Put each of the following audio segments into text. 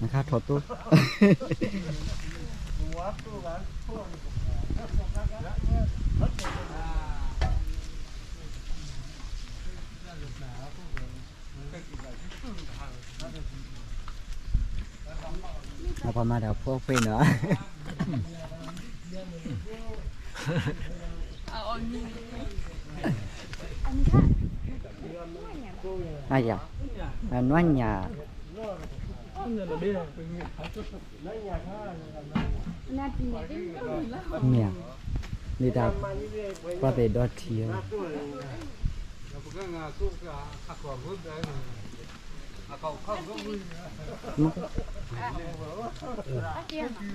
နခါထီၣ်တိၢ် ပှၤမၤတၢ်ဖိအဖှဲနီၤ အယၤ အနွၤညၣ် မ့ၢ်ဧါ, မ့ၢ်တၢ် ပှၤသ့ၣ်ဒီထံၣ်ဧ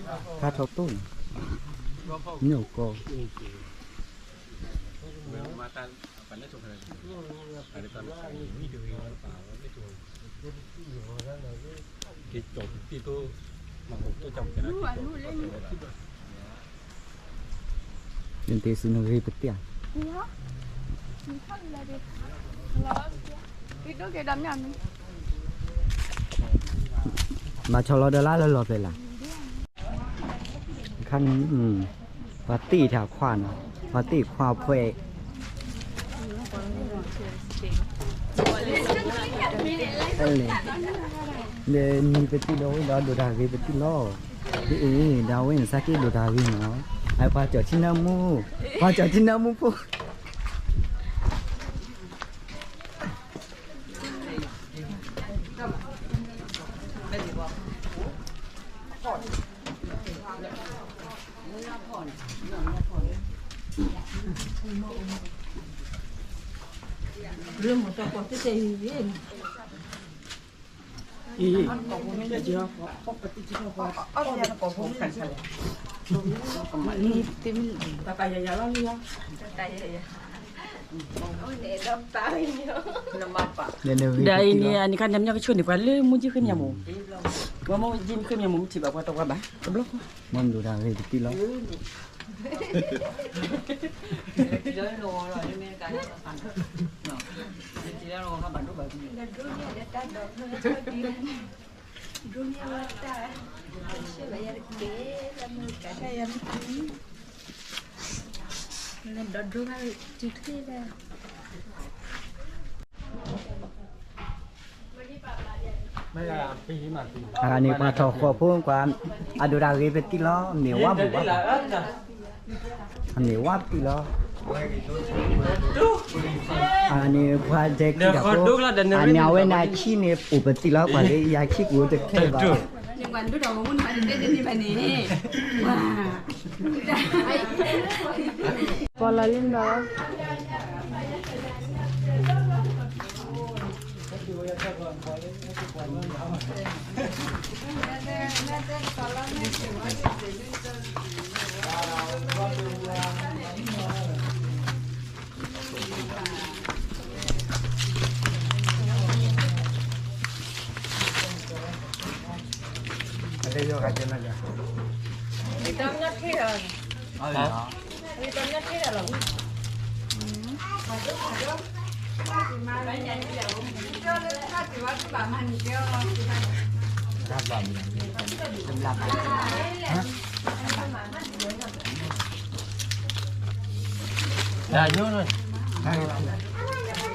ါ, ခါထီၣ်တိၢ်န့ၣ် မ့ၢ်အိၣ်ကီ နတ့ၢ်စံနဂ့ၤပတံၢ်ဧါ, မၤဆီလီၤဒီးလၢလၢလီၤဖဲလၢ်, ခါန့ၣ် ပှၤတ့ၢ်တၢ်ခွါနီၤ, ပှၤတ့ၢ်ခွါဖှဲး လဲၣ်, ဒီးနံၤပတံၢ်လီၤဝဲဒီးဒိၣ်တၢ်ဂ့ၤပတံၢ်လီၤ, ဒ်အံၤ ဒီးအဝဲန့ၣ် စါက့ဒိၣ်တၢ်ဂ့ၤနီၤ, အပှၤကၠီၣ်ထံနၢမူ, ပှၤကၠီၣ်ထံနၢမူဖိ ဒ်အံၤန့ၣ် အန့ၣ်ခါန့ၣ် မ့ၢ်ကဆိၣ်န့ၣ် ပှၤလၢမူကၠံဃ့မံယမိၢ်, ပှၤမူကၠံဃ့မံယမိၢ် မ့ၢ်ထံၣ်ဘၣ်ပှၤတဝါဘၣ် တဘျီဃီ, မ့ၢ်ဒိၣ်တၢ်ဂ့ၤပတံၢ်လီၤ. အန့ၣ်ပှၤထီၣ်ဃီၣ်ဖိကွၢ်, အဒိၣ်တၢ်ဂ့ၤပတံၢ်လီၤ, မ့ၢ်ဝါဘူးဘၣ်, အမ့ၢ်ဝါပတံၢ်လီၤ. အန့ၣ်ပှၤဒဲးကံၢ်တၢ်ဖိ, အန့ၣ်အဝဲန့ၣ်အခံန့ၣ် အိၣ်ပတံၢ်လီၤ, ပှၤလၢယၤခံပူၤတခဲဘၣ်. ပီၢ်လီၤလံဒီ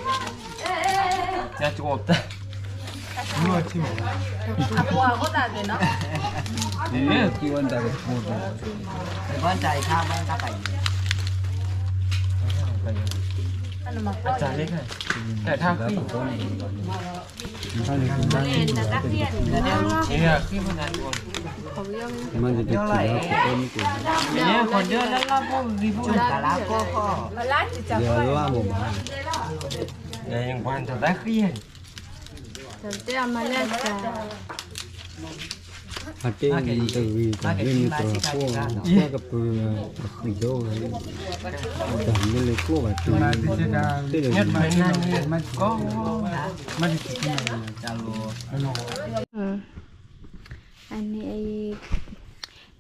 း တၢ်ကီတၢ် အပှၤအဃိသတးန့ၣ်နီၤ အတၢ်လၢတၢ်ထါဃံ မ့ၢ်တထံၣ်လၢကီမ့ၢ်ကီ ယလၢမ့ၢ်ဘၣ် ယပှၤတၢ်သးဃံ တၢ်တဲအမၤလၢအတၢ် အတဲတဂ့ၤတၢ်လၢမ့ၢ်တရၢဖိ တၢ်ကပၢၤတဃံးဒိၣ်ဝဲ တၢ်မ့ၢ်လၢကျိၣ်ဘၣ်တုၤ တၢ်လၢ အန့ၣ်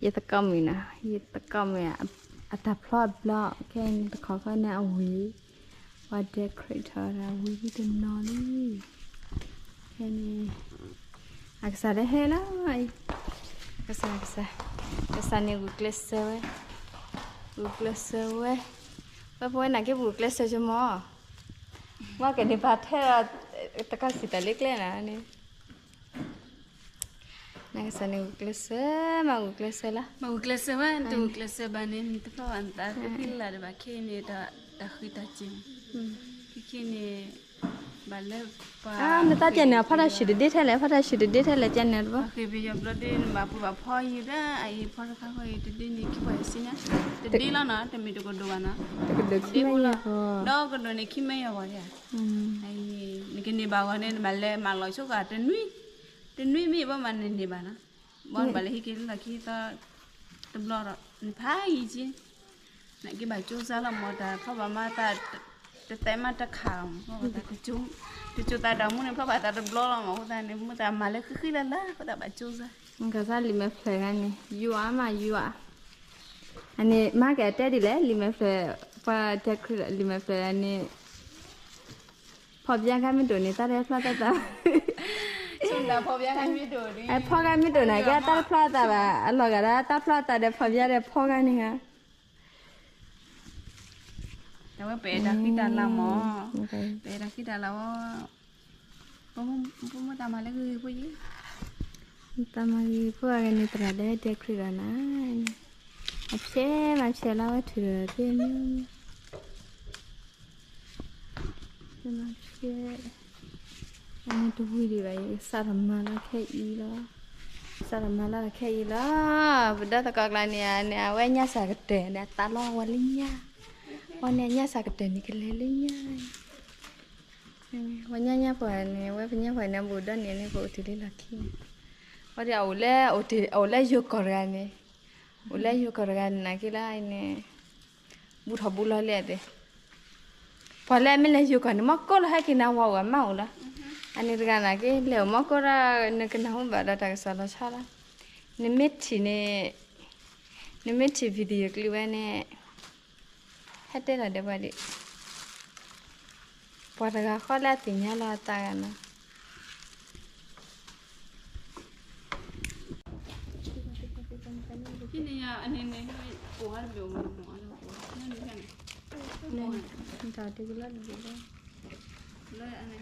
ယသကိးမုၣ်နီၤ ယသကိးမုၣ် အတၢ်ဖျီအဘျီ ခဲအံၤန့ၣ်တခီခီန့ၣ်အဝံၤ ပှၤ decorate ထီၣ်ဝဲဒၣ်ဝံၤတနီၤလံ ခဲအံၤန့ၣ် အကစၢ်လၢဟဲလီၤ ကစၢ် ကစၢ် ကစၢ်န့ၣ်ဂုာ်ကျဲးစၢးဝဲ ဂုာ်ကျဲးစၢးဝဲ ဝဲပဝဲနာ်က့ပဂုာ်ကျဲးစၢးဆိမီၤ မ့ၢ်ကန့ၣ်ပာ်ထဲဒီး တကးစံးတၢ်လၢကျဲနၤန့ၣ် နကစၢ်န့ၣ်ဂုာ်ကျဲးစၢး မ့ၢ်ဂုာ်ကျဲးစၢးလီၤ မ့ၢ်ဂုာ်ကျဲးစၢးဝဲ တဂုာ်ကျဲးစၢးဘၣ်န့ၣ် နတဖျီဘၣ်နသးဃံလၢ်ဒံးဘၣ် ခဲအံၤန့ၣ် တၢ်ဃံတၢ်စ့ၢ် ခဲအံၤန့ၣ် ဘၣ်လၢပှၤ နတၢ်ကဲန့ၣ် အဖီတၢ်ဆံးတဒ့ထဲလဲၣ် ဖီတၢ်ဆံးတဒ့ထဲလဲၣ် ကဲန့ၣ်တဘျီ ပှၤဃ့ပယီၤဘျီဒ့ နဘၣ်ပှၤဘၣ်ဖီယံၤဒၣ် အအံၤဖီတခါဃီအံၤတဒ့န့ၣ် ခံပှၤယစံညါ တဒ့လီၤနီၤ တမ့ၢ်တကဒိၣ်ဘၣ်နီၤ တဒ့ဖိလီၤ ဒီးကဒိၣ်န့ၣ်ခံမ့ၢ်ယီၤဂီၤဒၣ် နကန့ၢ်ဘၣ်ဂီၤန့ၣ် နဘၣ်လဲၤမၤလီၤဆိကတနွံ တနွံမ့ၢ်ဘၣ်မၤနန့ၢ်ဘၣ်နီၤ ဘီနဘၣ်လဲၤဟံးက့ၤလၢလီၢ်ခံသီ တဘျီဒီး နဖးယံၤက့ နက့ဘၣ်ကၠိစါလီၤမ့ၢ်တၢ် ဖီဘၣ်မၤသး တသဲးမးတခါမ့ၢ် ဖီဘၣ်သး တစိၤသးဒၣ်မူန့ၣ် ဖီဘၣ်သးတဘျီလီၤမ့ၢ် အဃိသတးန့ၣ် မ့ၢ်သးမၤလၢဃံဃံလၢ်လၢ် အဃိသတးဘၣ်ကၠိစါ ကစၢ်လံာ်မဲာ်ဖျၢၣ်ဂၤန့ၣ် ယွၤမးယွၤ အန့ၣ် မၤက့ၤအတဲဒ်လဲၣ် လံာ်မဲာ်ဖျၢၣ် ပှၤတဲခရံာ်လံာ်မဲာ်ဖျၢၣ်န့ၣ် ဖီၣ်ပျါခါမ့ၢ်ဒိၣ်န့ၣ် တၢ်တဖျီတၢ်သး ဖီၣ်ခါမ့ၢ်ဒိၣ်န့ၣ် ကဲ တၢ်တဖျီအသးဘၣ် အလီၤဂာ်ဒၣ် တၢ်ဖျီအသးဒီးဖီၣ်ပျါဒီးဖီၣ်ခါန့ၣ်ဧါ တဝဲပအဲၣ်တၢ်ဃံတၢ်လၤမး ပအဲၣ်တၢ်ဃံတၢ်လၤဝဲ ပမိၢ်တၢ်မၤလၢဂ့ၤဂ့ၤဖိယံၤ တၢ်မၤဂ့ၤဂ့ၤဖိအဂ့ၢ်န့ၣ် သရၣ်ဒီးတဲခရံာ်ဒီးနၤ အဖျဲၣ်မးဖျဲၣ်လၢဝဲထုးဒီး ဖဲမ့ၢ် ဖျဲၣ် အန့ၣ်တဝံၤဒံးဘၣ် ယစးထီၣ်မၤလၢခဲအံၤလီၤ စးထီၣ်မၤလၢခဲအံၤလီၤ ပဒီသကိးကျါန့ၣ် န့ၣ် အဝဲညၣ်စၢ်ကတၢၢ်န့ၣ် အသးလီဝဲလၢညၣ် ဝဲန့ၣ်ညၣ်စၢ်ကတၢၢ်န့ၣ် ကလဲၤလၢညၣ် ဝဲညၣ်ညၣ်ပှၤန့ၣ် ဝဲပညၣ်ပှၤန့ၣ် ဘူးဒီးန့ၣ်န့ၣ် ပအိၣ်တ့ၢ်လၢလီၢ်ခံန့ၣ် ဝဲဒၣ်အအိၣ်လၢ အအိၣ်လၢယိၤကီၢ်တဂၤန့ၣ် အိၣ်လၢယိၤကီၢ်တဂၤန့ၣ် နာ်က့လၢန့ၣ် ဘူးထီၣ်ဘူးလီၤလံအသ့ၣ် ပှၤလၢအမ့ၢ်လဲၤယိၤကီၢ်န့ၣ် မီၢ်ကိၢ်လီၤဟဲက့ၤနၤဝၤအိၣ်အမါအိၣ်လီၤ အန့ၣ်တဂၤနာ်က့ လဲၤအိၣ်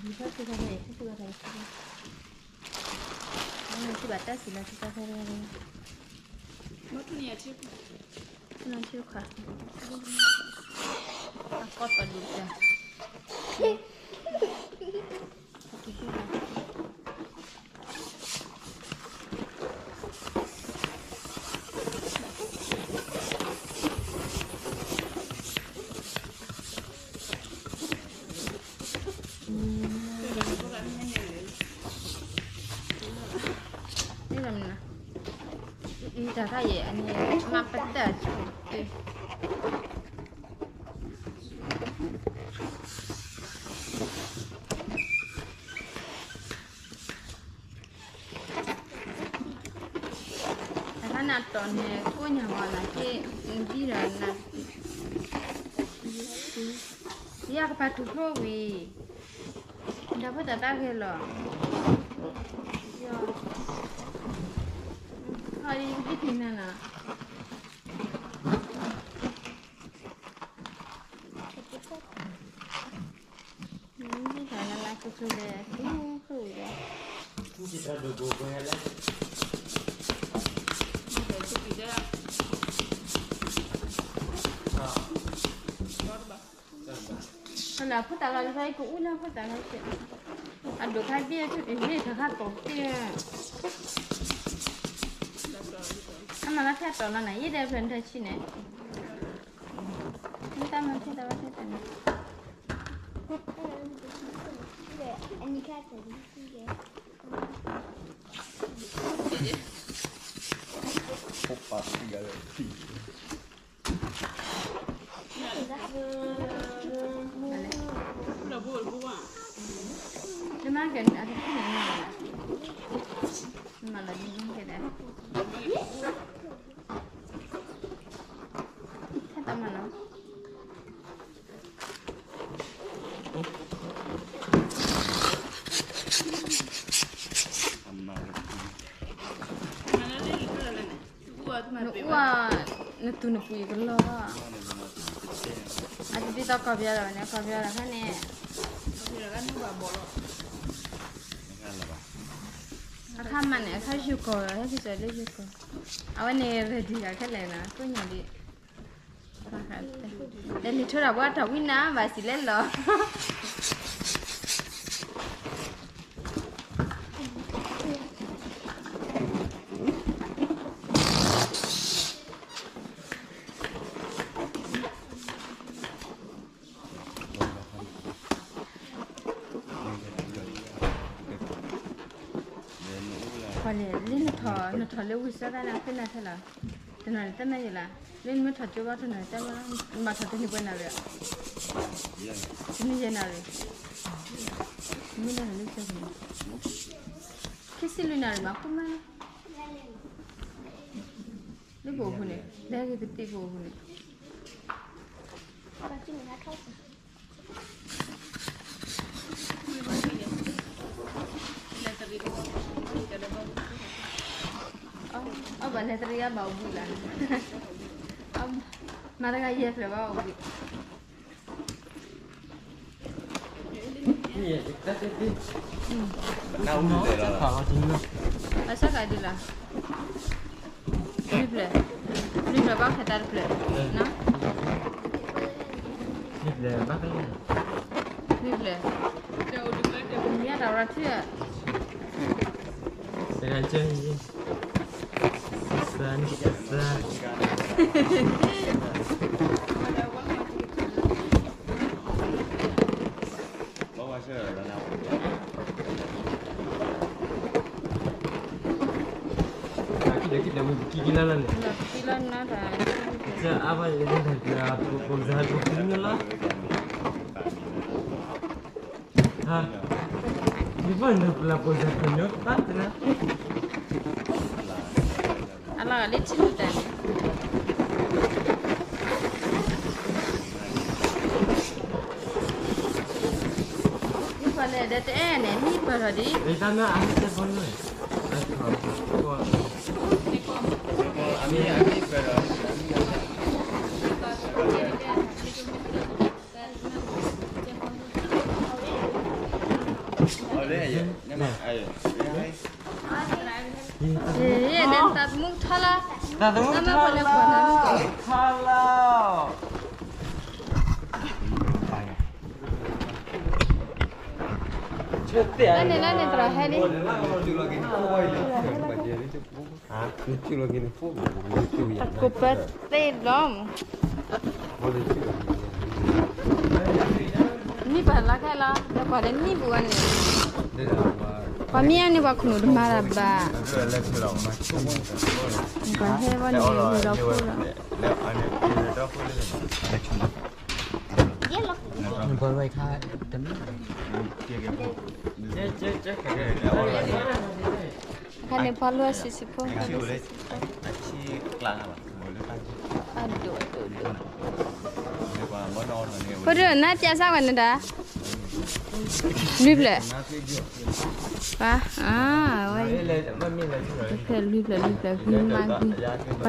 မီၢ်ကိၢ်ဒီး နကနၢ်ဟူဘၣ်ဒီးတၢ်ကစီၣ်လီၤဆီလီၤ နမ့ၢ်ထံၣ်န့ၣ် နမ့ၢ်ထံၣ် video ကျံၤဝဲန့ၣ် ဟဲတဲလီၤဒီးပှၤဒံး ပှၤတဂၤဃီလၢအသ့ၣ်ညါလီၤအသးဂၤနီၤ ဘၣ်တၢ်စံးလီၤ ထံခွါ အကီၢ်သီၣ်ဒိၣ်တၢ် တၢ်ခါယဲၢ် အန့ၣ် မၤပတၢ်ဆိၣ် တၢ်ခါနၤတီၢ်န့ၣ် ကိးညါဝဲနၤက့ နဒ်ဒီးနၤ ယကပာ်ထူၣ်ဖျိဝံၤ ဒီးဖိသၣ်သးဂဲၤလီၤ ဟီဒ်ယကဒ်ဖံးနၤနီၤ နဒ်တၢ်လၢလၢ လဲၤ အဖိသၣ်လီၤ ကအိၣ်လၢဖိသၣ်လီၤ အဒိးခါဘ့ၣ် ဟ့ၣ်တခါတီၤတ့ၢ် အမၤလၢဖဲတီၤလီၤနၤ ယ့ၣ်ဒဲးဖျၢၣ်နထၢဆံန့ၣ် မ့ၢ်တၢ်မၤဖဲတၢ်ဘၣ်ဖဲတၢ်န့ၣ် လၢမၤကဲန့ၣ် အတဖုန့ၣ်မၤလီၤ မၤလီၤဒ်မၤကဲဒၣ် ဟဲတမၤလီၤ နအိၣ် နတူၢ်နပှ့ၤကလီၤ အတဒ်သိးကီၢ်ပယီၤဒီးန့ၣ် ကီၢ်ပယီၤဒီးခါန့ၣ် အခါမၤန့ၣ် အခါယိၤကီၢ် ဟဲက့ၤစၢၤလၢယိၤကီၢ် အဝဲန့ၣ် ready ဂၤခဲလၢာ်နီၤ ကိးညါဒ် လဲၤလံာ်ထိဒီးပှၤတၢ်ဝံနၤ ဘၣ်စံးလဲၣ်လီၤ ပှၤလဲၤလၢနထီၣ် နထီၣ်လၢဝံၤစၢ်တၢ်န့ၣ် အဃိနၤထဲလီၤ တနီၤန့ၣ်တမ့ၢ်ယလၢ လၢနမ့ၢ်ထီၣ်ကၠိဘၣ်တနီၤန့ၣ်တမ့ၢ် နဘၣ်ထီၣ်တနံၤပှဲၤနၣ်ရံၣ် တနံၤယဲၢ်နၣ်ရံၣ် မ့ၢ်လၢနလၢကၠိန့ၣ် ခံဆံလွံၢ်နၣ်ရံၣ်မး ခိၣ်မးလီၤ လၢပအိၣ်ဖူန့ၣ် လဲၤဂ့ၤကသံၣ်ပအိၣ်ဖူန့ၣ် အဘၣ်လဲၤတရံးအဘၣ်အိၣ်ဘှံးလၢ်, မၤတဂၤယဲၢ်ဖျၢၣ်ဘၣ်အိၣ်ဘှံး, အဆၢကဒ်လီၤ, လွံၢ်ဖျၢၣ်, လွံၢ်ဖျၢၣ်ဘၣ်ဖဲတၢ်တဖျၢၣ်, လွံၢ်ဖျၢၣ်, လွံၢ်ဖျၢၣ်, မ့ၢ်တၢ်ရၤထံၣ်, တဂၤကၢ စၢနစၢ, အလီၤဂာ်လၢထံလူၤတၢ်န့ၣ်, ယပှၤလဲၤဒီးတအဲၣ်န့ၣ် မံပၢၢ်ထီၣ်ဒံး တၢ်သမူထီလီၤ, တၢ်သမူထီလီၤ, ထီလီၤ, လၢန့ၣ်လၢန့ၣ် သရၣ်ဟဲလံ, တၢ်ကိးပၢသ့ၣ်လီၤ, မံပၢၢ်လီၤခဲလီၤ, ဒီးကွၢ်လၢမံပူၤဝဲန့ၣ်, ပှၤမံအါန့ၢ်ပှၤခိၣ်နူာ်တမၤတၢ်ဘၣ်, ပှၤဟဲဝဲန့ၣ် ဝံၤလီၤဖိလီၤ, အခါန့ၣ်ပှၤလိၣ်အဆံးဆံးဖိ, အဒိၣ်အဒိၣ်ဒိၣ်, ဖိဒိၣ်နါပျဲစၢ်ဝဲန့ၣ်တၢ်, လွံၢ်ဖျၢၣ်, ပှၤ, လွံၢ်ဖျၢၣ်လွံၢ်ဖျၢၣ်ဂ့ၤမးဂ့ၤ, ပှၤ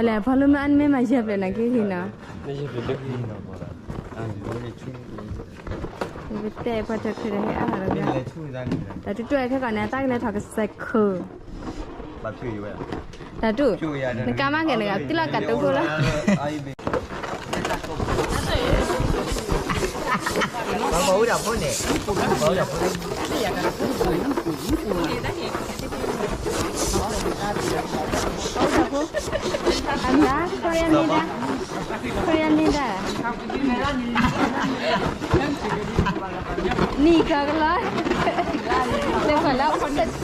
လဲၣ်ပှၤလိၣ်မ့ၢ်အါန့ၢ်မ့ၢ်မၤယဲၢ်ဖျၢၣ်န့ၣ်က့ဂ့ၤနီၤ, ပတဲပှၤတၢ်ခရံာ်ဒီးဟဲအါထီၣ်တဂၤ, တၢ်တူၢ်တူၢ်ခဲကီးန့ၣ် တၢ်ကလဲၤထီၣ်ကစဲးခိၣ်, တၢ်တူၢ်, နကါမၤက့ၤနဂၤ သံလီၤကးတိခိၣ်လီၤ. အမါ ခရံာ်န့ၣ်ဒၣ်, ခရံာ်န့ၣ်ဒၣ်, နံၣ်ကီၢ်ကလီၤ, လၢခီၣ်လၢအဖိတစု,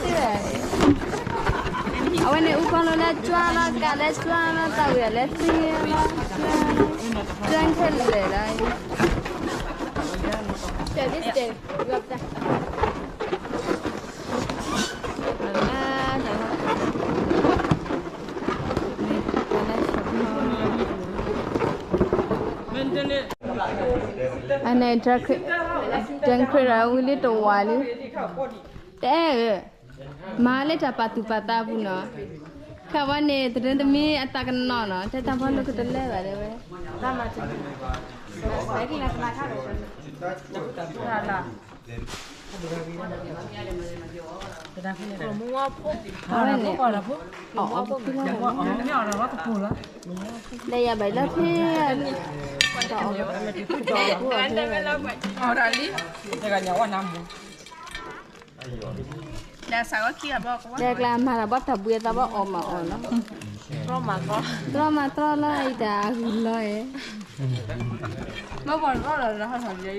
အဝဲန့ၣ်အူကီၢ်လၢလၢကွၢ်လီၤ ကးလၢကွၢ်လီၤ တၢ်ဝံၤလၢသံလီၤ, ကွၢ်ခဲလၢာ်လီၤ. အန့ၣ် တၢ်ခရံာ်ဒီးဝံၤလံတဝၤလံ, တအဲၣ်ဧၢ, မၤလၢတၢ်ပာ်သူၣ်ပာ်သးပူၤနီၤ, ခဲဝဲန့ၣ် တရၢတမံၤအသးကနီၤနီၤ တဲတၢ်ဖီလၢကတလဲၤဘၣ်ဒၣ်ဝဲ အဝဲန့ၣ်, လၢယၤဘၣ်လၢဖဲ, တဂၤညါဝဲနၤမူ, တဂၤကျါမၤတၢ်ဘၣ်တၢ်ဘှံးအသးဘၣ်အီၣ်မၤအီၣ်လီၤ, တြီမၤတြီလီၤ အံၤတၢ်အဂုၤလီၤ,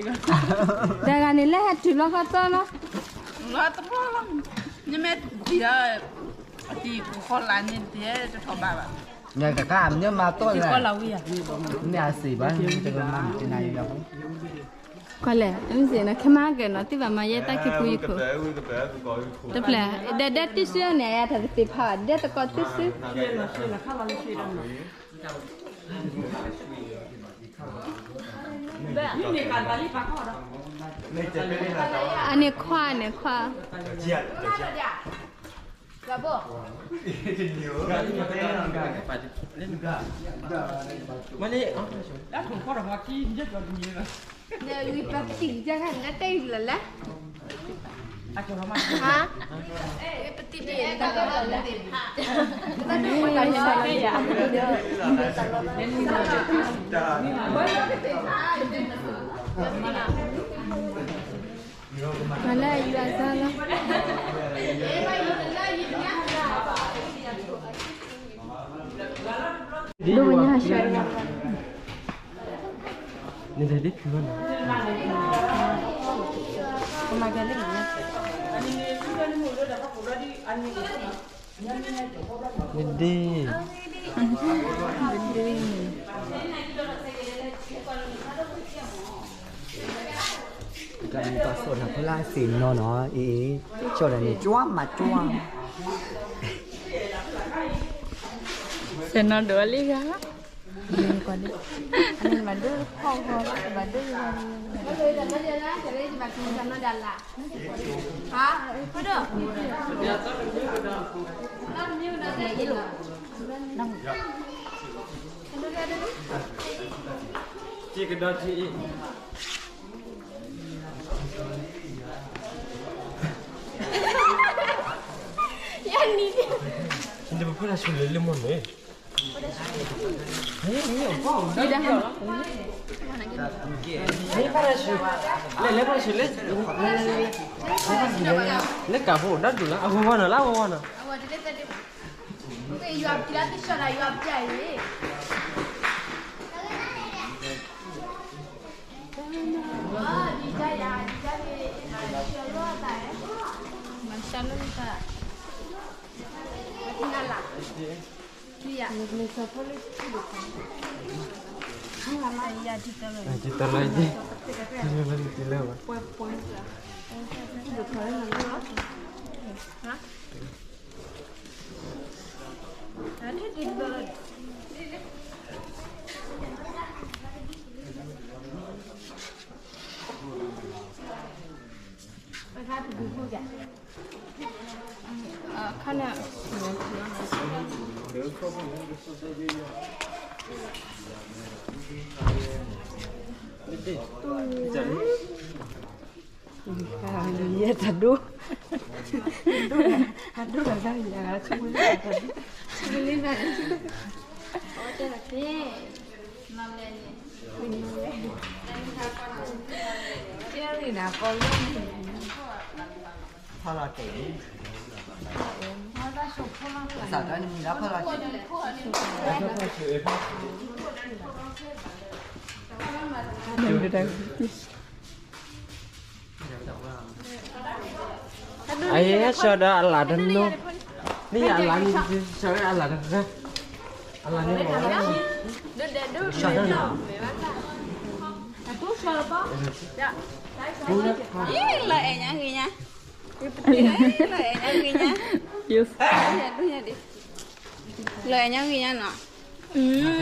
တဂၤန့ၣ်လၢဟဲတုၤလီၤခီသီလီၤ, နမ့ၢ်ဒ်အံၤ, အတံၤကီၢ်လၢန့ၣ်တထီၣ်ဘၣ်ဘၣ်, နကကါမ့ၢ်မၤတီၢ်လၢ, မ့ၢ်အစံးဘၣ်, တကမၤမတနၤအံၤလီၤ, ကွၢ်လဲၣ်, မ့ၢ်စ့ၢ်နီၤ ခဲမၤကဲနီၤ သ့ၣ်ဘၣ်မၤယဲတၢ်ခံပူၤယခိၣ်, တဖျၢၣ်, ဒဲဒဲတံၢ်စုန့ၣ် အယၤတၢ်တသ့ဖးဘၣ် ဒဲသကိးတံၢ်စု အန့ၣ်ခွါန့ၣ်ခွါ, ပတံၢ်လၢလဲၣ်, ပတံၢ်လၢလဲၣ်, မၤလၢယွၤစၢ်လီၤ, ဒိၣ်ညါဆှၢလီၤ, န့ၣ်ဒ်ဖုဝဲန့ၣ်, ကမၤကဲလံ, န့ၣ်ဒ် ကန့ၣ်ပှၤစိာ်နၤဖဲလၢစ့ၣ်နီၤနီၤ အ့ၣ်, ကၠီၣ်တၢ်န့ၣ် ကွၢ်မၤကွၢ်, စ့ၣ်နီၤဒိၣ်လံဂၤ, အန့ၣ်မၤဒိၣ်ဟီၣ်ဂီၤ, မၤဒိၣ်ဂီၤ, ကဒီးထံအံၤ, ယနံၤ, နပဖုလၢဆူလၢလၢမ့ၢ်န့ၣ်, လဲၤလဲၤဖဲလၢဆူ, လဲၤလဲၤဖဲလၢဆူ, လဲၤ, လဲၤကးဖိဒၣ်ဒိၣ်လၢ အဝဲဝဲနီၤ လၢအဝဲဝဲနီၤ. ယွၤပျၢ်သ့ၣ်ဆၢဒၣ် ယွၤပျၢ်အံၤ, ဒ်တၢ်ယၤ ဒ်တၢ်န့ၣ် မၤစၢၤလိာ်သး, နၤလၢ, ယၤ, ယၤ, ယၤ, ယၤ, အခါန့ၣ်, ယဲတၢ်ဒိ, အဒိၣ်တၢ်ယၤ, ဖီလီၤတဲာ်, စးထီၣ်နမံၤလၢဖီလီၤတဲာ် အယဲၡီဒီးအလၣ်တနီၤ, မ့ၢ်အလၣ်န့ၣ်, အလၣ်တဂၤ, အလၣ်န့ၣ်, လၢအဲၣ်ညါဂ့ၤညါ, လၢအဲၣ်ညါဂ့ၤညါ, လၢအဲၣ်ညါဂ့ၤညါနီၤ,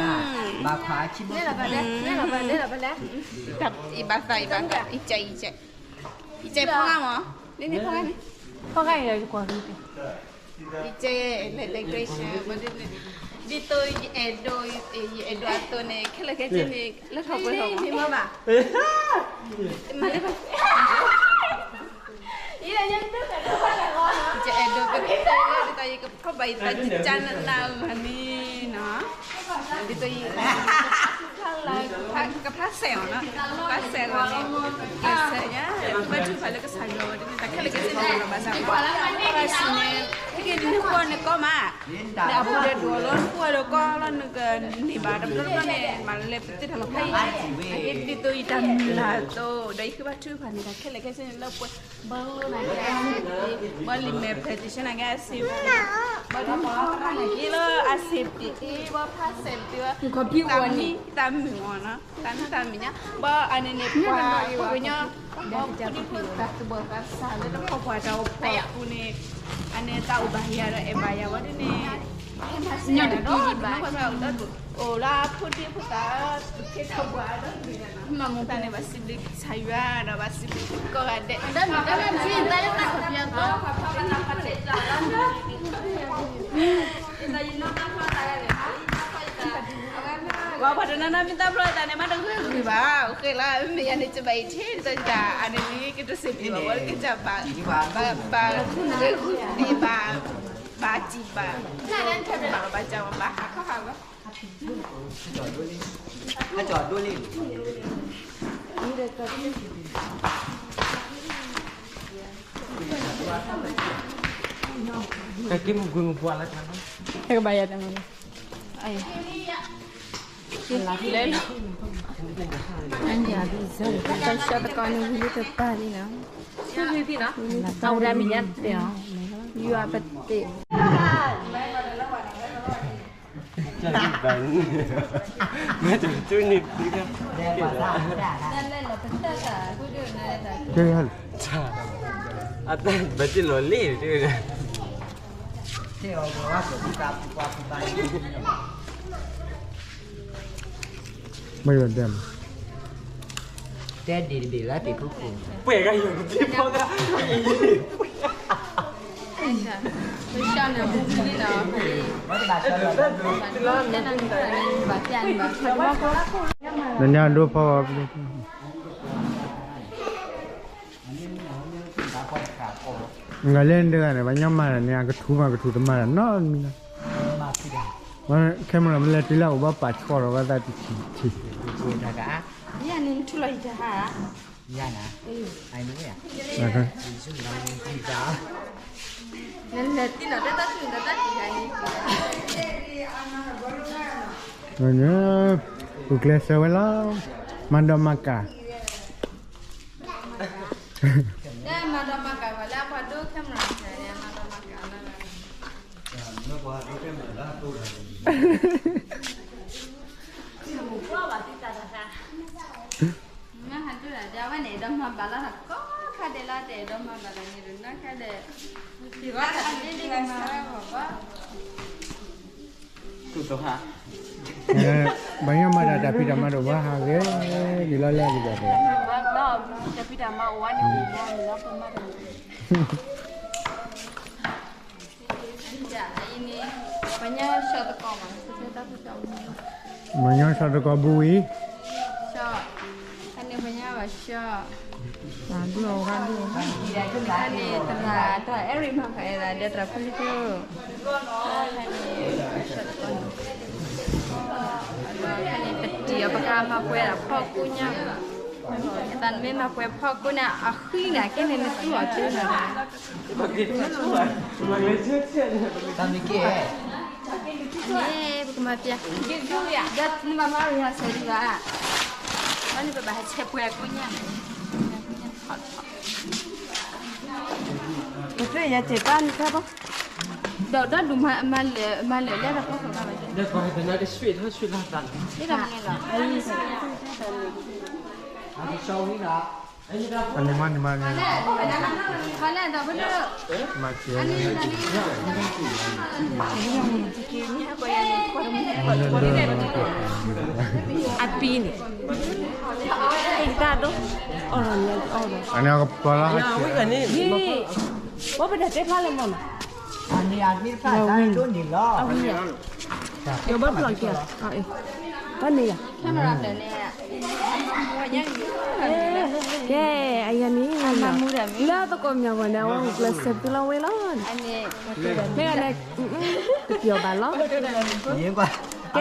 ဘၣ်ဖး, အံၤဘၣ်သး, အံၤဘၣ်သး, အံၤကဲ, အံၤကဲဖီဂၤမး, လၢန့ၣ်ဖီဂၤန့ၣ်, ဖီဂၤအံၤလၢကွၢ်ဂ့ၤ, အံၤကဲလၢ decoration မ့ၢ်ဒ်န့ၣ်, ဒ်သိးယအဲၣ်ဒိး, ယအဲၣ်ဒိးအသိးန့ၣ် ခဲလၢာ်ခဲဆ့န့ၣ် လၢထီၣ်ပှဲၤထီၣ်မး, မၤလၢ ယအဲၣ်ဒိးကသ့လၢ ဒ်သိးယကဖီၣ်ဘၣ်ယသးကၢနးနးအဂီၢ်န့ၣ်နီၤ, ဒ်သိးယ ကဖျါစဲးအီၤနီၤ, ကဖျါစဲးအီၤန့ၣ်, ကစဲးညါ, ဘၣ်ထုကဖၣ်လၢကစၢ်ယွၤဝဲဒ်န့ၣ် တၢ်ခဲလၢာ်ခဲဆ့န့ၣ် ဘၣ်ဆၣ် ဘၣ်ဆၣ်န့ၣ် ဟဲက့ၤနကွၢ်န့ၣ်ကီမး, ဒီးအပူၤဒီးဒိးလီၤနကွၢ်ဒီးကီလီၤ နကန့ၢ်ဘၣ်တဘျီတဘျီန့ၣ် မၤလဲၤပသ့ၣ်တၢ်လီၤဖးအံၤ, အကဲဒ်သိးယတၢ်မုၢ်လၢ်အသိး ဒီးယဃ့ဘါထုကဖၣ်န့ၣ် တၢ်ခဲလၢာ်ခဲဆ့န့ၣ်လၢပှဲၤ ဘၣ်လီၤနၤကဲအစ့းပ့ၤ, ဘၣ်လံာ်မဲာ် petition နၤကဲအစ့းပ့ၤ, ဘၣ်လံာ်မဲာ် petition နၤကဲလၢအစ့းပ့ၤ, ဘၣ်ဖးစဲးပ့ၤ, တၢ်မံ, တၢ်မုာ်အီၤနီၤ, တၢ်မံတၢ်မံၤညါ, ဘၣ်အန့ၣ်န့ၣ် ပှၤပှၤကညီ, ဘၣ်ဖိဒံဖိသၣ်သူၣ်ဘီၣ်သးစၢ်လၢတၢ်ဖီၣ်ပှၤတၢ်အိၣ်ဖှိၣ်အပူၤန့ၣ်, အန့ၣ်တၢ်အိၣ်ဘၣ်ယၤဒီးအဲၣ်ဘၣ်ယၤဝဲဒ်န့ၣ်, အိၣ်လၢအဖိဒံဖိသၣ်, ကဲထီၣ်ပှၤဒီးန့ၣ်, မ့ၢ်တၢ်န့ၣ် ဘၣ်စံးဘျုးကစၢ်ယွၤဒီး ဘၣ်စံးဘျုးကိးဂၤဒဲး, ပှၤပှၤတနီၤနီၤမ့ၢ်တၢ်ဖျီသးန့ၣ် မ့ၢ်တဂ့ၤဂ့ၤဘၣ်, အိၣ်ဃဲလၢ မ့ၢ်ယၤန့ၣ် ကဘၣ်အံၤထံၣ် တၢ်အန့ၣ်န့ၣ် ကတစ့ၢ်ကီးဘၣ်ဝဲလၢကစၢ်ဘၣ်, ဘၣ်, ဘၣ်, ဘၣ်စံးဘၣ်, ဘၣ်စံးဘၣ်, ဘၣ်စံးဘၣ်, ဘၣ်ဟးခီဟးဂီၤ ဟဲက့ၤမုၢ်ကွံာ်မုၢ်ပှၢ်လၢတၢ်လီၤ, ဟဲကဘၣ်ယၤတၢ်မၤလီၤ, လဲၤလီၤ, တၢ်ဆှီတကီန့ၣ်ဝံၤလၢတပၢ်လံနီၤ, အဝဲဒၣ်မဲာ်ညါတတဲာ်အီၤ, ယွၤပတဲာ် မ့ၢ်တကၠိန့ၣ်, အတၢ်ဘၣ်တ့ၢ်လီၤလံ, မ့ၢ်ယတဲမး, တဲဒ်တဘ့ၣ်လၢတ့ၢ်ခိခိၣ်, ပှဲၤဂၤယီၤတံၤဖီဂၤ, နညါဒိဖီ, နလဲၤတဂၤန့ၣ် ပှၤညီမၤတၢ်န့ၣ် အကထူမးကထူတမၤတၢ်နီတမံၤလီၤ, ခဲမုၢ်လီၤ မ့ၢ်လဲၤတုၤလၢအအိၣ်ဘၣ်ပာ်ဆှီၣ်ထီၣ်ဝဲသးတထံၣ်တထံၣ်, ယၤန့ၣ်ထူလီၤယတဟါ, ယၤနၤ, နလဲၤတံၢ်နီၤ တၢ်တၢ်ထူၣ်တၢ်တၢ်တံၢ်ဂၤန့ၣ်, ပူၤကျဲးစၢးဝဲလီၤ, မၤဒီးမၤကၢ်, မၤဒီးမၤကၢ်ဝဲလၢပှၤဒိ camera န့ၣ် မၤဒီးမၤကၢ်လၢ မ့ၢ်ဟးဒိၣ်ဒၣ် အဝဲန့ၣ် အဲၣ်ဒိးမၤဘၣ်လၢတၢ်ကိးခါဒဲးလၢတအဲၣ်ဒိးမၤဘၣ်တၢ်န့ၣ်ဒီး နီၢ်ခါဒီး ယဂီၢ်တၢ်တ့လံကမၤဝဲဂီၢ်ဘၣ် ဘၣ်ညီမၤတၢ်တၢ်ဖံးတၢ်မၤတအိၣ်ဘၣ်ဟးဂ့ၤ ဒ်လီၤလၢအဂ့ၤဒီး တၢ်ဖံးတၢ်မၤအိၣ်ဝဲန့ၣ် အိၣ်ဘၣ်မ့ၢ်လီၤပမၤတၢ် ပှၤညီဆီၣ်သကိးမး ပှၤညီဆီၣ်သကိးဘူးဝံၤ ဆီၣ် အန့ၣ်ပှၤညီဘၣ်ဆီၣ် ဒုးအီၣ်ဂၤဒုးအီၣ်ဂၤ, တၢ်န့ၣ် တၢ်အဲၣ်ရံၣ်မၤဖဲဒၣ် ဒီးတၢ်ဖိလံၤဖိ, တၢ်န့ၣ် ပတံၢ်အီၤ ပကမၤပှဲၤဒၣ်ဖီၣ်ကိညါ, တၢ်နမ့ၢ်မၤပှဲၤဖီၣ်ကိန့ၣ် အဃံန့ၣ် ကဲန့ၣ်နသူအီၤတၢ်နီၤ, တၢ်မ့ၢ်ကဲ န့ၣ် ပကမၤပျဲ, ဒီးနဘၣ်မၤရံၣ်ဟးဆဲးဒံးဘၣ်, ဘၣ်န့ၣ်ပဘၣ်ဟးဆဲးပှဲၤကိညါန့ၣ်, ပသ့ၣ်ယၤစဲးတၢ်န့ၣ်ခဲဘၣ်, ဒီးဒီးဒုးမၤလၢာ်လၢတၢ်ဖီခိၣ်ဘၣ်, ဒ်တၢ်မနုၤလီၤ. အန့ၣ်မးန့ၣ်မးန့ၣ်, မၤစဲး, အပံၤန့ၣ်, တၢ်ဒိ, အီၣ်လီၤန့ၣ်အီၣ်လီၤ, အန့ၣ်ကပီၤလီၤ, ပပဒၣ်တဲဖျါလၢမ့ၢ်နီၤ, အဝံၤ, ယဘၣ်ဖျီၣ်က့ၤ, ဘၣ်န့ၣ်ယၤ ကဲ, အယၤန့ၣ်, လၢသကိးမၠီၤဂီၤန့ၣ် အဝဲအိၣ်ကျဲးစၢးသုလီၤဝဲလီၤ, မ့ၢ်ဂၤန့ၣ်, တပျီၤဘၣ်လီၤ, က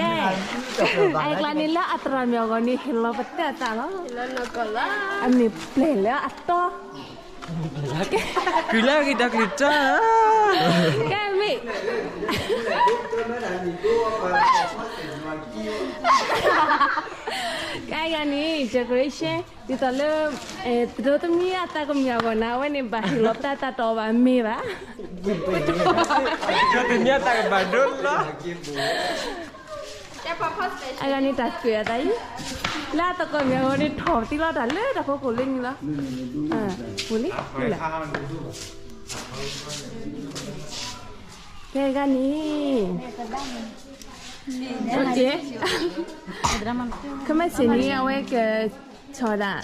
ဲ, အကျါန့ၣ်လၢအသရၣ်မၠီၤဂီၤန့ၣ် ဟ့ၣ်လီၤပသဲအသးလီၤ, အမ့ၢ်ပျဲၢ်လၢအတီ ကုၢ်လၢအဂ့ၤဒီးကလုၢ်တၢ်, ကဲမ့ၢ်, ကဲယၤန့ၣ် decoration ဒ်သိးလၢ, သဒိတမံၤအသးကမၠီၤဂီၤန့ၣ် အဝဲန့ၣ်ဘၣ်ဟ့ၣ်လီၤပသးတၢ်တီအီၤဘၣ်မ့ၢ်ဘၣ်, သဒိတမံၤအသးကဘၣ်ဒိလီၤ အဂၤန့ၣ်တၢ်ကွဲးအသးအံၤ, လၢအသကိးမၠီၤဂီၤန့ၣ် ထီၣ်သံလီၤတၢ်လၢတၢ်ဖီခိၣ်လၢနံၤလီၤ, ပူၤလံ, ကဲဂၤန့ၣ်, ခမ့ၢ်စ့ၢ်န့ၣ် အဝဲကဆီၣ်ဒၣ်,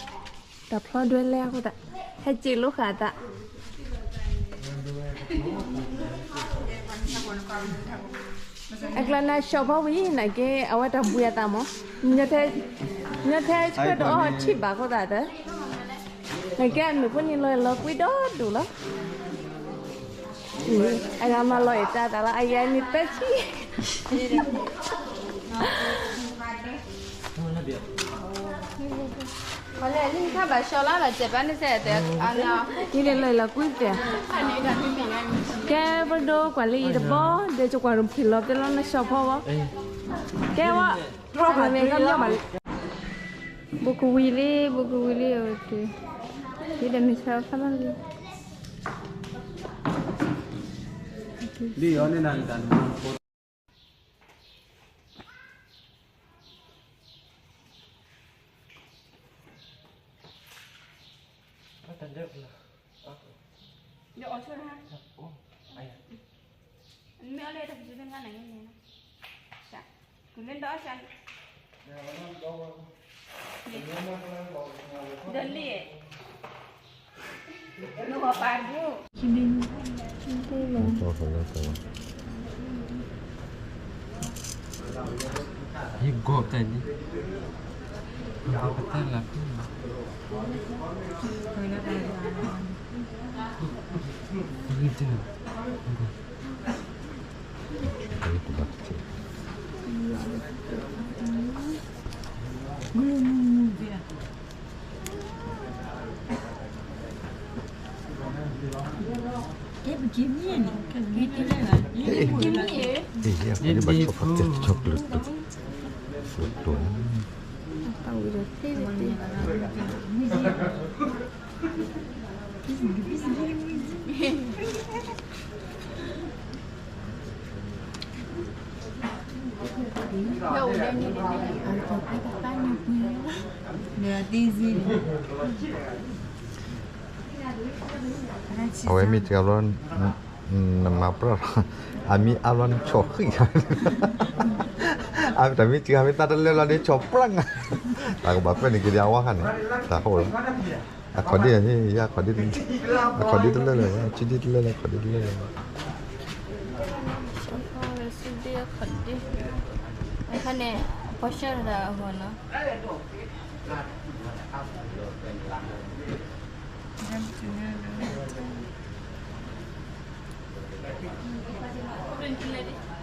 တၢ်ဖျီဒွဲလဲအဃိသတး, ဟဲစ့လိာ်ဃာ်သး အကျါနၤ short ဖီဝံၤ နာ်က့ အဝဲတၢ်ဘှံးအသးမး, ညီထဲဆှၢတအီထံၣ်ဘၣ်အဃိသတး, နာ်က့အမ့ၢ်ဖိန့ၣ်လီၤလီၤကွံဒိၣ်ဒိၣ်လီၤ, အဂၤမၤလီၤအဲၣ်တၢ်သးလီၤ အယၤန့ၣ်သၢဆံ လၢလၢကွံသ့ၣ်, ကဲပဒိကွၢ်လၢအံၤတဘီ, ဒီးကကွၢ်ဖံးလီၤသ့လီၤ န short ဖီဝဲ, ကဲဝဲ, မ့ၢ်ကမၠီဘၣ်လံ, ဘူးကဝံၤလံ ဘူးကဝံၤလံ, ယဒီးမ့ၢ်ဆၢဖးလီၤလံ ယဂီၢ်တၢ်န့ၣ်, ပတၢ်လၢ်ဖဲန့ၣ်, အဝဲမ့ၢ်တဂၤဘျီ, နမၤပြၢ်လီၤ, အမ့ၢ်အါဘျီနဆီၣ်ဃံၣ်, အတၢ်မ့ၢ်တဂၤမ့ၢ်တၢ်တလၢလီၤန့ၣ် ဆီၣ်ပြၢ်နၤ, တၢ်ကဘၣ်ပၢၢ်န့ၣ်က့ၤဒီးအဝဲခါန့ၣ်, တၢ်ဟိၣ်လီၤ, အခီၣ်ဒ့ၣ်န့ၣ်, အခီၣ်ဒ့ၣ်တလၢလၢၤဘၣ်, ဆံဒ့ၣ်တလၢလၢၤ, အခီၣ်ဒ့ၣ်တလၢလၢၤဘၣ် အခါန့ၣ်, ပှၤဆှၢတၢ်အဂီၢ်နီၤ, ဟဲတုၤလၢလၢ